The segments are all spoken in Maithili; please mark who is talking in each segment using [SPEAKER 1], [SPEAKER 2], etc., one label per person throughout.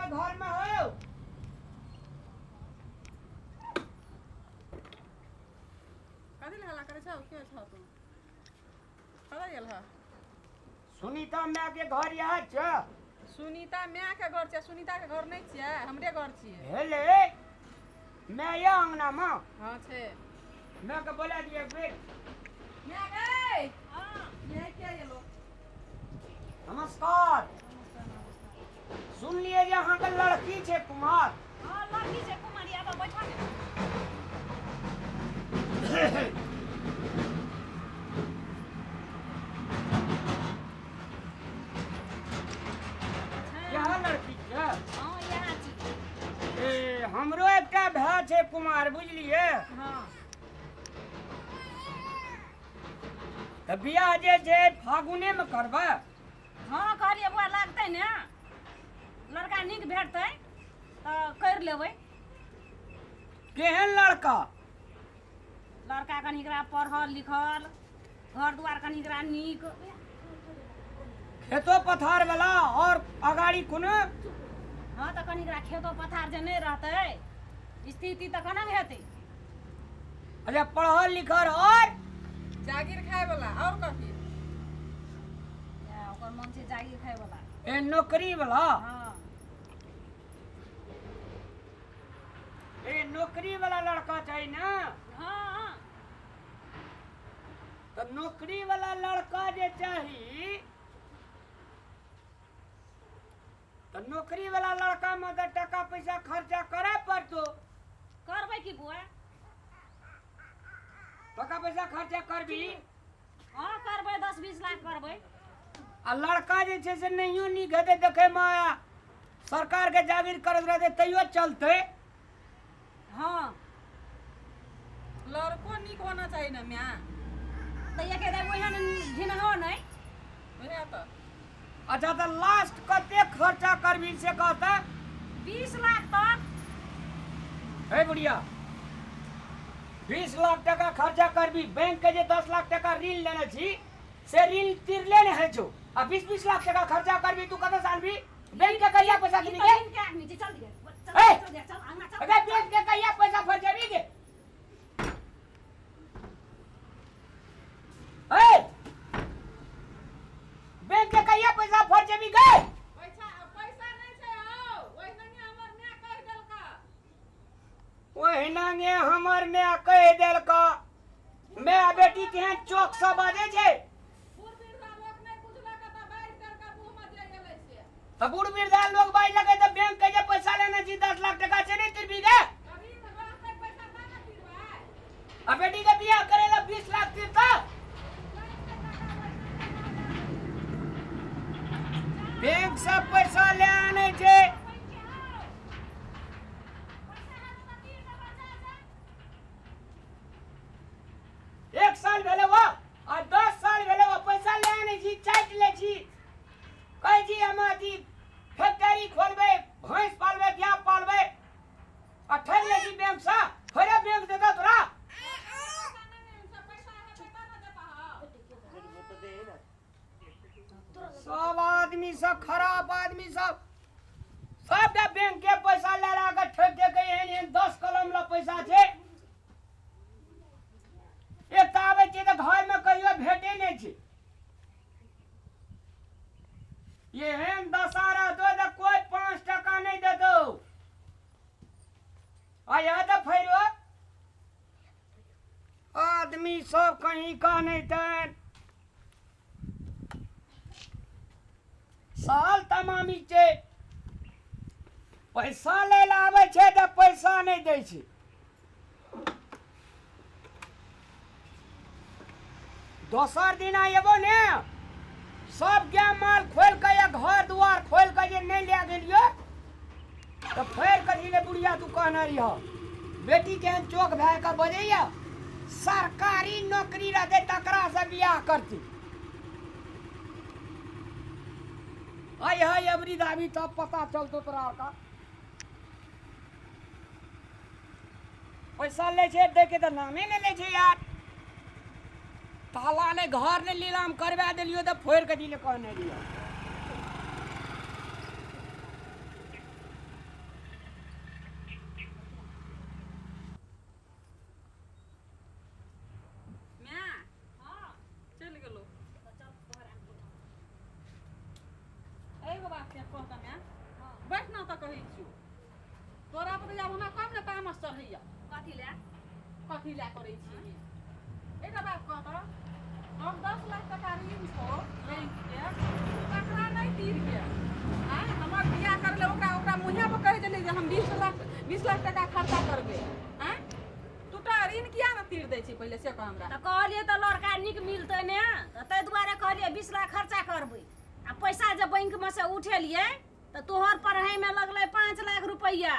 [SPEAKER 1] घर में हो।
[SPEAKER 2] कथी हल्ला करे छौ? के छौ तू? कतऽ गेल ह?
[SPEAKER 1] सुनीता माय के घर यह छ।
[SPEAKER 2] सुनीता माय के घर छै? सुनीता के घर नहीं छियै, हमरे घर छियै।
[SPEAKER 1] हेले मैं यह अंगना में।
[SPEAKER 2] हाँ छै।
[SPEAKER 1] मैं के बोला दिए बेट।
[SPEAKER 2] माय गई। हां ये के गेलो?
[SPEAKER 1] नमस्कार। सुन लिए जे अहाँ के लड़की छै कुमार।
[SPEAKER 3] हां लड़की छै कुमारी, आब बैठा ने।
[SPEAKER 1] यहाँ लड़की छै?
[SPEAKER 3] हां यहाँ छी।
[SPEAKER 1] ए हमरो एकटा भाय छै कुमार, बुझलिए?
[SPEAKER 3] हां।
[SPEAKER 1] त बियाह जे छै फागुने में करबै?
[SPEAKER 3] हां कहलिए बुआ लागतै ने, लड़का नीक भेटतै त कर लेबै।
[SPEAKER 1] केहन लड़का?
[SPEAKER 3] लड़का कनिकरा पढ़ल लिखल, घर दुआर कनिकरा नीक,
[SPEAKER 1] खेतो पथार वाला और अगाड़ी कोनो।
[SPEAKER 3] हाँ त कनिकरा खेतो पथार जे नहीं रहतै स्थिति त केना हेतै?
[SPEAKER 1] अच्छा पढ़ल लिखल और
[SPEAKER 2] जागीर खाए वाला और कथी?
[SPEAKER 3] ओकर मन छै जागीर खाए वाला।
[SPEAKER 1] ए नौकरी वाला?
[SPEAKER 3] हाँ।
[SPEAKER 1] ए नौकरी वाला लड़का चाहिए ना?
[SPEAKER 3] हाँ।
[SPEAKER 1] तो नौकरी वाला लड़का जे चाहिए तो नौकरी वाला लड़का में तो टका पैसा खर्चा करे पड़तो।
[SPEAKER 3] करबै की बुआ?
[SPEAKER 1] टका पैसा खर्चा करबी?
[SPEAKER 3] हाँ करबै, 10-20 लाख करबै।
[SPEAKER 1] आ लड़का जे छै से नहियो नीक हेतै देखे में, सरकार के जागीर करत रहतै तैयो चलतै।
[SPEAKER 3] हाँ
[SPEAKER 2] लड़को नीक होना चाहिए ना म्या।
[SPEAKER 3] त एके देब ओहन घिनहो नहीं।
[SPEAKER 2] वएह त।
[SPEAKER 1] अच्छा तो लास्ट कते खर्चा करबी से कहता?
[SPEAKER 3] 20 लाख तक।
[SPEAKER 1] हे बुढ़िया 20 लाख टका खर्चा करबी, बैंक के जे 10 लाख टका ऋण लेने छी से ऋण तिरले ने है छो, आ 20-20 लाख टका खर्चा करबी तू कते साल भी बैंक के कहिया पैसा देबी गे?
[SPEAKER 3] बैंक के आदमी छी, चल दिए चल चल दिए, चल अंगना चल।
[SPEAKER 1] अबे बैंक के कहिया पैसा फरजेबी गे? ए बैंक के कहिया पैसा फरजेबी गे?
[SPEAKER 2] पैसा पैसा नहीं छै हौ, ओहिना हमर माय कह देलका।
[SPEAKER 1] ओहिना हमर माय कह देलका। माय बेटी केहन चौक से बाजै छै। त बूढ़ वृद्धा लोग बाज लगे त बैंक के जे पैसा लेने छी 10 लाख टका से नहीं तिरबी गे? आ बेटी के बियाह करे ला 20 लाख तिरता? बैंक से पैसा ले आने छै। एक साल भेले वा आ 10 साल भेले वा पैसा ले आने छी, चाटि ले छी। कहै छी हम अथी फैक्ट्री खोलबै, भैंस पालबै, गाय पालबै, आ ठगि लै छी बैंक से। फेरे बैंक देता तोरा? सब आदमी सब खराब आदमी सब, सबटा बैंक के पैसा ले ला के ठगि दे के एहन एहन 10 कलम ला पैसा छै। एक तऽ आबै छै तऽ घर में कहियो भेटे नहि छै। एहन दशा रहतो तऽ कोई 5 टका नहीं देतो। आ यह तऽ फेरो आदमी सब कहीं का नहीं तन साल तमामी छै। पैसा लै लए आबै छै तऽ पैसा नहीं दै छै। दोसर दिन एबो ने सब गाय माल खोल के या घर दुआर खोल के जे नहीं ले गेलियो तो फेर कथी ले बुढ़िया तू कहने रही बेटी के चौक भए के बजैया सरकारी नौकरी रहते तकरा से बियाह करती। आई है अबरी दाबी तब पता चलतो तोरा का। पैसा ले छै दे के तो नामे नहीं ले छै यार। ताला ने घर ने नीलाम करवा दिलियो तो फोड़ के दिले कहने रहियो।
[SPEAKER 2] तामस चढ़ैया।
[SPEAKER 3] कथी ले?
[SPEAKER 2] कथी लए करै छी? एकटा बात कह तऽ, हम 10 लाख टका ऋण छौ बैंक के, तकरा नहि तीर के आँय? हमर बियाह करले ओकरा ओकरा मुँहे पर कहि देली जे हम 20 लाख टका खर्चा करबै। आँय, तू तऽ ऋण किया ने तीर दै छी पहिले से कह हमरा।
[SPEAKER 3] तऽ कहलियै तऽ लड़का नीक मिलतै ने, तऽ ताहि दुआरे कहलियै 20 लाख खर्चा करबै। आ पैसा जे बैंकमे से उठेलियै तऽ तोहर पढ़ाइमे लगलै 5 लाख रुपैआ,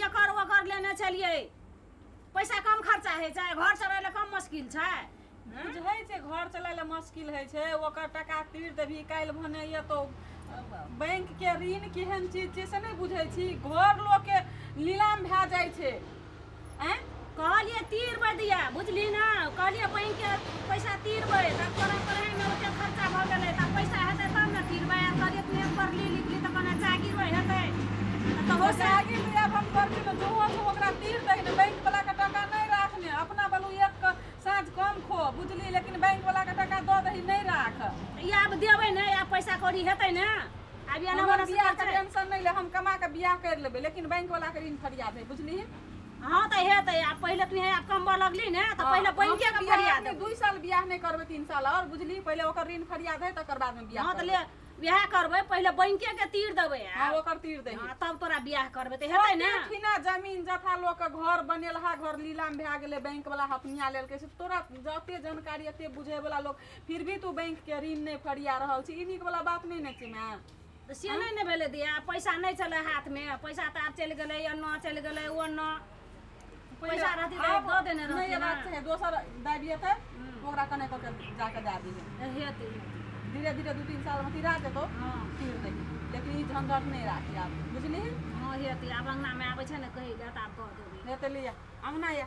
[SPEAKER 3] एकर ओकर लेने छलियै। पैसा कम खर्चा होइ छै? घर चलै लए कम मुश्किल छै?
[SPEAKER 2] बुझै छै घर चलै लए मुश्किल होइ छै। ओकर टका तीर देबही, काल्हि भने एतौ। बैंक के ऋण केहन चीज छै से नहि बुझै छी? घर लोकके नीलाम भए जाइ छै। आँय?
[SPEAKER 3] कहलियै तीरबै दिया, बुझली ने? कहलियै बैंक के पैसा तीरबै, तब तोरा पढ़ाइमे ओते खर्चा भऽ गेलै, तऽ पैसा हेतै तब ने तीरबै। आ कहलियै तू एक पढ़ली लिखली तऽ कने जागीर हेतै तऽ
[SPEAKER 2] हो
[SPEAKER 3] हो से।
[SPEAKER 2] जागीर तऽ आब हम करती ने। जो छौ ओकरा तीर दही ने, बैंक वाला के टका नहि राखने। अपना बलू एक साँझ कम खो, बुझली? लेकिन बैंक वाला के टका दऽ दही, नहि राख।
[SPEAKER 3] ई आब देबै ने, आब पैसा कौड़ी हेतै ने, आब एना
[SPEAKER 2] हमर
[SPEAKER 3] ओना से
[SPEAKER 2] बियाह के
[SPEAKER 3] करतै।
[SPEAKER 2] टेंशन नहि ले, हम कमा के बियाह करि लेबै, लेकिन बैंक वाला के ऋण फरिया दे, बुझली?
[SPEAKER 3] हँ, तऽ हेतै। आब पहिले तू आब कमबऽ लगली ने, तऽ पहिले बैंके के फरिया देबै।
[SPEAKER 2] 2 साल बियाह नहि करबै, 3 साल और, बुझली? पहिले ओकर ऋण फरिया दे, तकर बाद में बियाह
[SPEAKER 3] हँ, तऽ
[SPEAKER 2] करबै।
[SPEAKER 3] ले बियाह करबै, पहिले बैंके के तीर देबै।
[SPEAKER 2] हँ, ओकर तीर दही।
[SPEAKER 3] हँ, तब तोरा बियाह करबै तऽ हेतै ने।
[SPEAKER 2] ठिना जमीन जथा लोक के घर बनेलहा घर नीलाम भए गेलै, बैंक वाला हपनिया लेलकै। से तोरा जते जानकारी, एते बुझे वाला लोक, फिर भी तू बैंक के ऋण नहि फरिया रहल छी, ई नीक वाला बात नहि ने छै माय।
[SPEAKER 3] तऽ से नहि ने भेलै दिया, पैसा नहि छलै हाथमे। पैसा तऽ आब चलि गेलै, एन्ना चलि गेलै, ओन्ना। पैसा रहती तऽ दऽ देने
[SPEAKER 2] नहि
[SPEAKER 3] रहती।
[SPEAKER 2] एबाक चाही। दोसर दाबी एतै, ओकरा कने कऽ के जाके दए दिहे।
[SPEAKER 3] हेतै।
[SPEAKER 2] धीरे धीरे 2-3 साल मे तिरा जेतौ। तीर दही, लेकिन ई झंझट नहि राखी आब, बुझलिही?
[SPEAKER 3] हँ, हेतै। आब अङ्गनामे आबै छै ने कहै लए, तऽ आब दऽ देबै।
[SPEAKER 2] हेतै। लिअ, अङ्गना या।